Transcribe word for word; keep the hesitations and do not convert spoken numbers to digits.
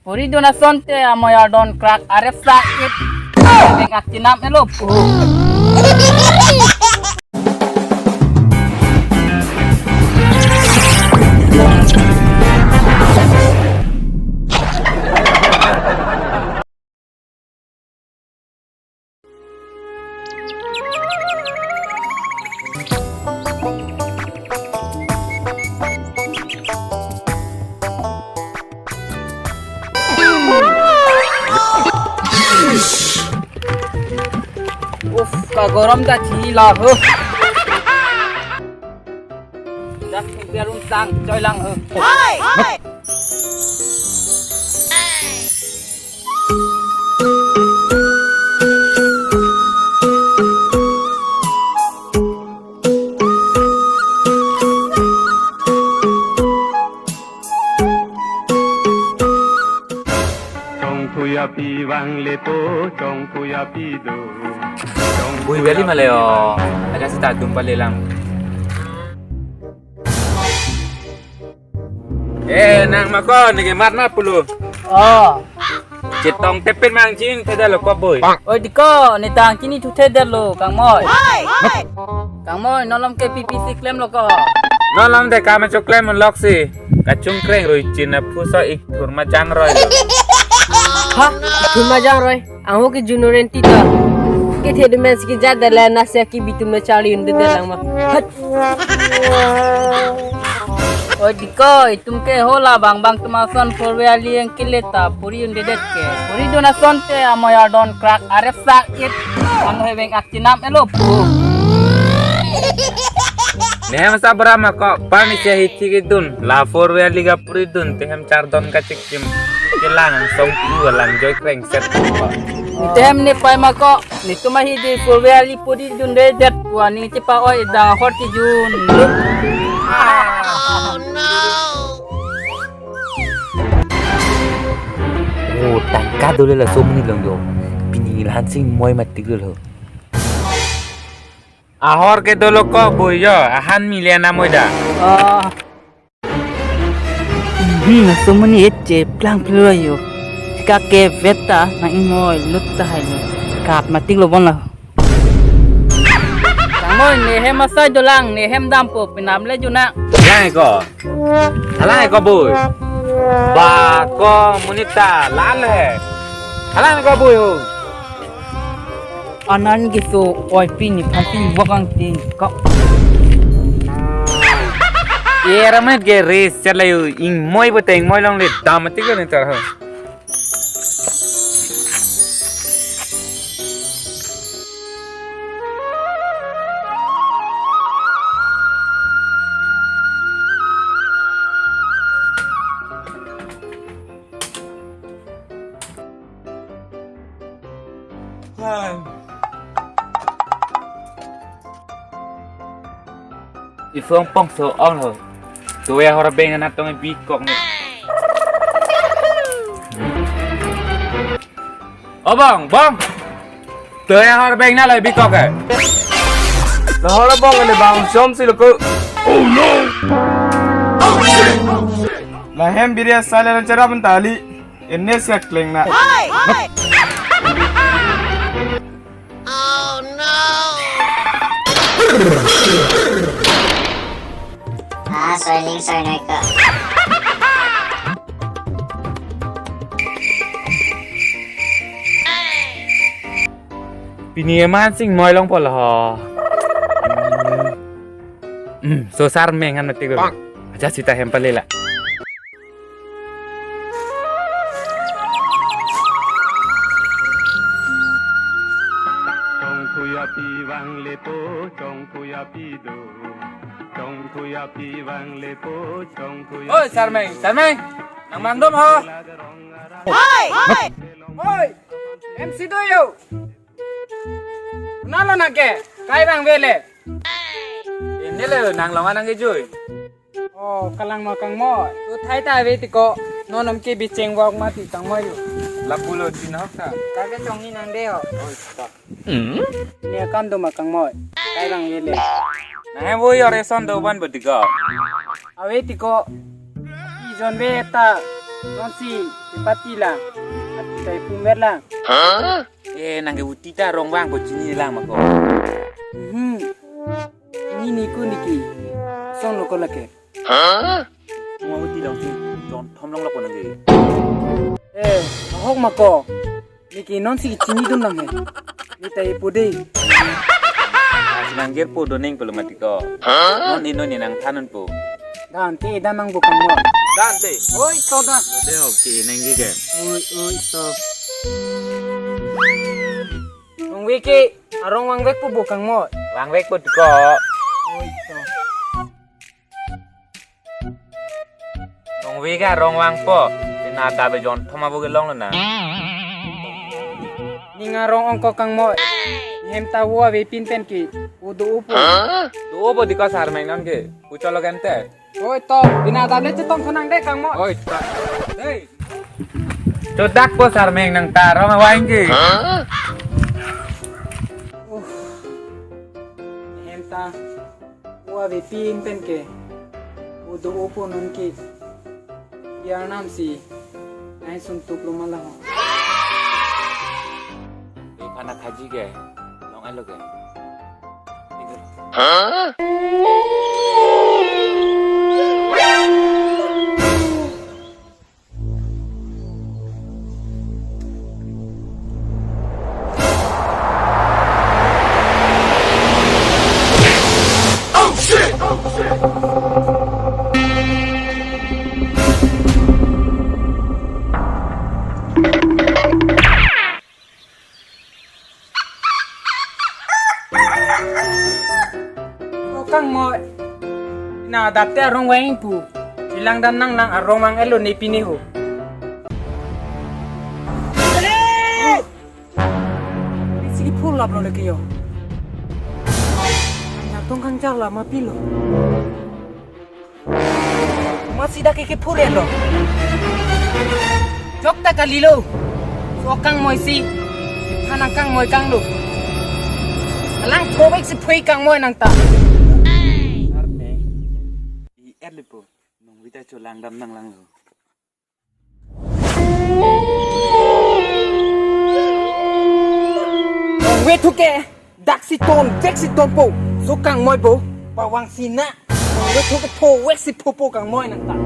Puri dun asonte amoi ardon krak arep sa-it. Beng ak chinam elo pu. Uff, ka gorom ta thi la ho. Dak biar unsang, choi lang ho. Hai, hai. Chongphuya pi vang le to, chongphuya pi do. Bui beli ma le o. Ada sita dum pale lang. Eh, nang ma ko, neke mat ma pulo. Oh. Chetong tepin mang chin, thedetlo ko bui. Oi, dei ko, ne tang chini thu thedetlo, kangmoi. Kangmoi, non lom ke P P C klemlo ko. Non lom de kama cho klem lok si. Kachung kreng rui chin aphu so ik thur majang roi. Ha? Thur majang roi? Ang ho ke Juno Renti ta. Kethe dum men si kejat dala nasi aki bitum na charli un dedet lang ma. Hat. Oi, dei ko, itum ke ho la bang bang atum ason four wheeler ali yang kile ta puri un dedet ke. Puri dun asonte amoi ardon krak arep sa-it. Ang he beng ak chinam elo pu. Nehem sabra ma ko, pani se hithi kedun. La four wheeler ali ga puri dun, tehem chardon kachik chim. Kelang song pu lang joi kreng set. Tehem ne pai ma ko, netum ahi dei four wheeler ali puri dun dedet pu aning chepa-oi dang ahor chijun. Oh, tangka dolo laso amonit along jo. Pini la-an si ingmoi matik dolo. Ahor ke dolo ko bui jo, ahan milian amoi da. Ah. Hmm, laso amonit et cheplang pilo jo. Ka ke vet ta nang ingmoi lut tahai lo. Kap matik lo bon la. Kangmoi, nehem asai dolang, nehem dampo, penam le juna. Lang ko. Halang ko bui. Ba ko amonit ta la le. Halang ko bui ho. Anan giso oi pini phansi wakang ting ko. Ye ramet ge res chala yo ingmoi bote ingmoi longle dam tik ne tar ho. Iphong pong so on ho. Tuwe ahor beng anat tong bikok ni. O bong, bong. Tuwe ahor beng na lai bikok eh. Lahor bong le bang som si loko. Lahem biri asai le charap tali. Ene siak kleng na. Ah, soiling soinai ka. Pini eman si ingmoi longpo lo ho. Hmm, so sarmeng han matik lo. Aja sita hem pale la. Chongphuya pi vang le to, chongphuya pi do. Chongphuya pi vang le to, chongphuya. Oi, sarmeng, sarmeng. Nang mangdum ho. Oi, oi. Oi, M C do yo. Nalo nang ke, kai bang vele. Ini le nang longa nang kejui. Oh, kalang ma kangmoi. Tu thai ta ave tiko, non nam ke bicheng wak mati kangmoi yo. Lapulo chin hok ta. Kake chongni nang de ho. Oh, stop. Ni akam do ma kangmoi. Kai bang vele. Nang hem wo yo reson do ban betiko. Ave tiko. Ijon ve ta. Nonsi, ipati la. Ati kai pum ver la. Eh, nang ke uti ta arong vangpo, chini lang ma ko. Hmm. Ini ni ko niki. Song lo ko lake. Mo uti long si, jon thom long lo ko nang ke. Eh, ahok ma ko. Niki nonsi chinidun nang he. Neta ipo dei. Ah, si nang jer po doning pelo mati ko. Non ino ni nang thanun po. Dan te dan nang bukang mo. Dan te. Oi, to dan. Dei ho ke nang ke. Oi, oi, to. Nong wiki, arong vangvek po bukang mo. Vangvek po ti ko. Oi, to. Nong wiki arong vangpo. Tina dabe jon thom abo ke long lo na. Ning arong ongko kang mo. Hem ta vo ave pin pen ke. Vo do-o po. Do-o po ti ko sarmeng non ke. Pu cholo kan te. Oi to, tina dabe chetong thonang dei kang mo. Oi, ta. Dei. Chodak po sarmeng nang ta arong vang ke. Uh. Hem ta. Vo ave pin pen ke. Vo do-o po non ke. Yar nam si. Nai sum tuk lo ma la ho. Iphan akhaji ke. Long alo ke. O kang mo. Na adap te arong vang pu. Ilang dan nang nang arong vang elo ne pini ho. Sigi phur lap lo leke yo. Nya tong kang char la ma pilo. Masi dak ke phur lo. Jok ta kalilo. So kang moi si. Thanang kang moi kang lo. Alang thovek si phui kang moi nang ta. Arme. I er lipo. Nong vita cho lang dam nang lang lo. Wethu ke dak si ton, vek si ton po. So kang moi po, pavang si na. Wethu ke thovek si phu po kang moi nang ta.